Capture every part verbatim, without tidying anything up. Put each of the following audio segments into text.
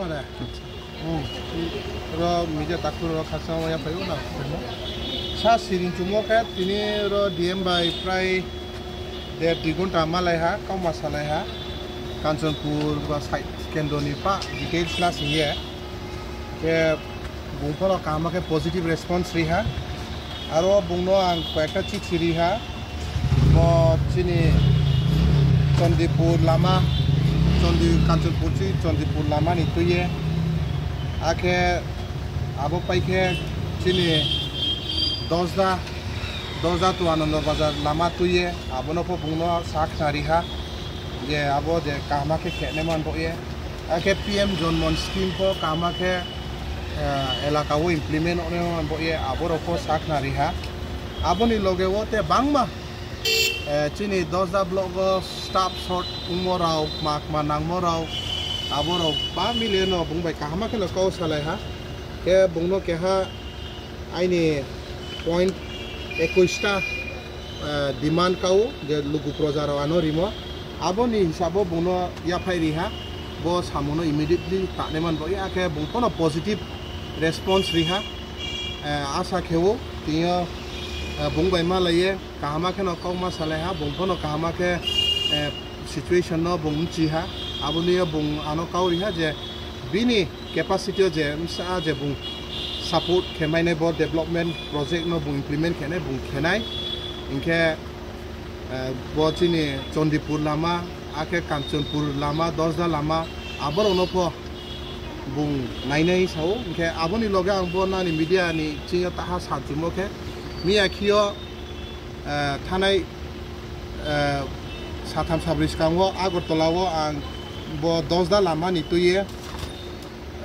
Hmm. Ro media takhuk ro khakchangma yaphaio na. Sa siring chumo khe tini ro D M bai prai der dui ghonta malai ha, kauma salai ha. Kanchanpur ba side kendroni pa details la singye. Khe bung phano kaham khe positive response ri ha. Aro bungno ang koyekta chithi ri ha. Bo chini Chandipur lama, Chandi-, Kanchanpur chi Chandipur lama ni tuye. Akhe abo paikhe chini Dosda, Dosda to Anando Bazar lama tuye. Abono pho bungno sa khna ri ha. Je abo je kaham khe khe ne man bo ye. Akhe P M Janman scheme pho kaham khe, eh, elaka o implement ongna bo ye, aborok pho sa khna ri ha. Aboni loge o te bangma, eh, chini Dosda block o staff short wngmo rok, ma kma nangmo rok, aborok ba mile no bung bai kaham khe no kau salai ha. Khe bungno keha aini point ekwis ta, eh, demand kao je lugu proja rok ano rimo. Aboni hisabo bungno yaphai ri ha, bo samuno immediately tanai man bo ya khe bung phano positive response ri ha. Eh, asa kheo tiniyo, eh, bung bai ma laiye kaham khe no kok ma salai ha, bung phano kaham khe, eh, situation no bung mchi ha. Aboni bung ano kau ri ha je bini capacity o je msa je bung support khe mainai bo development project no bung implement khenai bung khenai. Hinkhe, eh, bo chini Chandipur lama, akhe Kanchanpur lama, Dosda lama, aborok no pho bung nainai sao. Hinkhe aboni loge ang bo nani media ni chinyo taha sanchumo khe miya khio, eh, thanai, eh, satham sabri skango Agartala o ang bo Dosda lama ni tuye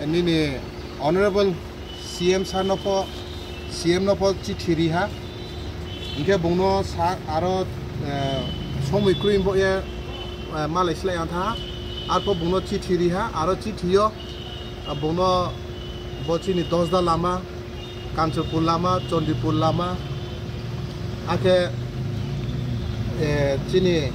nini Honorable C M sir no pho, C M no pho chithi ri ha. Hinkhe bungno sa aro, eh, somoi kroi bo ye, eh, malai slai ang tha. Arpho bungno chithi ri ha, aro chithi yo, ah, bungno bo chini Dosda lama, Kanchanpur lama, Chandipur lama, akhe, eh, chini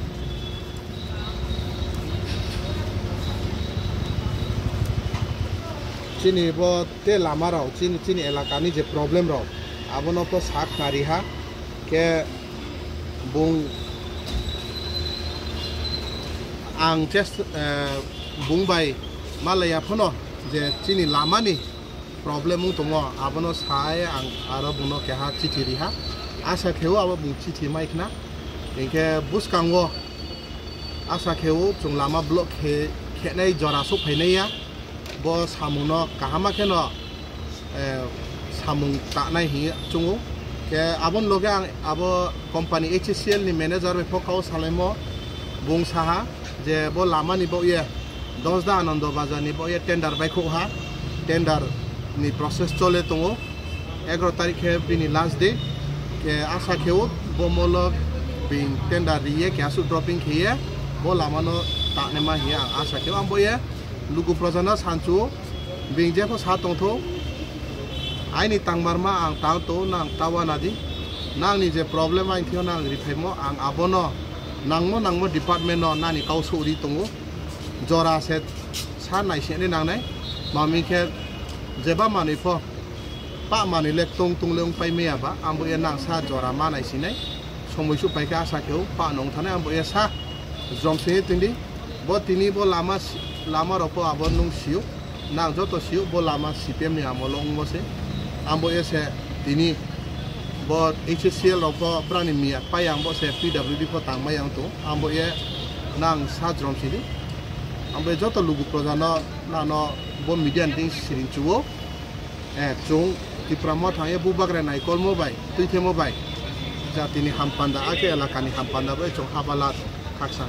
Chini bo te lama rok, chini, chini elaka ni je problem rok, abono pho sak nari ha. Khe bung ang chest, eh, bung bai malaya phano je chini lama ni problem wng tongo, abono sai ang aro bungno keha chithi ri ha. Asa kheo abo bung chithi mai khna. Hinkhe bwskango asa kheo chwng lama block khe, khenai jora sok phainai ya. Bo samungno kahama kheno, eh, samung tanai hinwi chwngo. Khe aboni loge ang abo company H C L ni manager bai pho kau salaimo, bung saha je bo lama ni bo ye Dosda Anando Bazar ni bo ye tender bai khok ha, tender ni process chole tongo, egaro tarik khe bini last day, khe asa kheo bo molo bini tender riye khe aswk dropping kheye bo lama no tanai ma hiya ang asa kheo ang bo ye lugu proja no sanchu. Bini jepho sa tongtho, aini tangmarma ang tang to, nang ta wana di. Nangni je problem aini thio nang riphaimo, ang abono nangmo nangmo department no nani kau suri tongo. Jora se sa nai se ni nangnai. Mami khe jeba manwi pho, pa manwi le tong tong le wng pai maya ba, ang bo ye nang sa jora manai sinai. Somoi su pai khe asa kheo pa nong thanai, ang bo ye sa jrom sini tindi. Bo tini bo lama si-, lama rok pho abo nung sio. Nang joto sio bo lama C P M ni amolo wngmo se. Ambo ye se tini bo H C L rok pho brani miya pai ang bo se P W D pho tang mai ang to. Ambo ye nang sa jrom sidi. Ambo ye joto lugu proja no nano bo media ni ding siring chuo. Eh, chung Tipra Motha ye bubagra naikolmo bai, tuithemo bai. Jatini hampanda, ake elakani hampanda bai chung habala khaksa.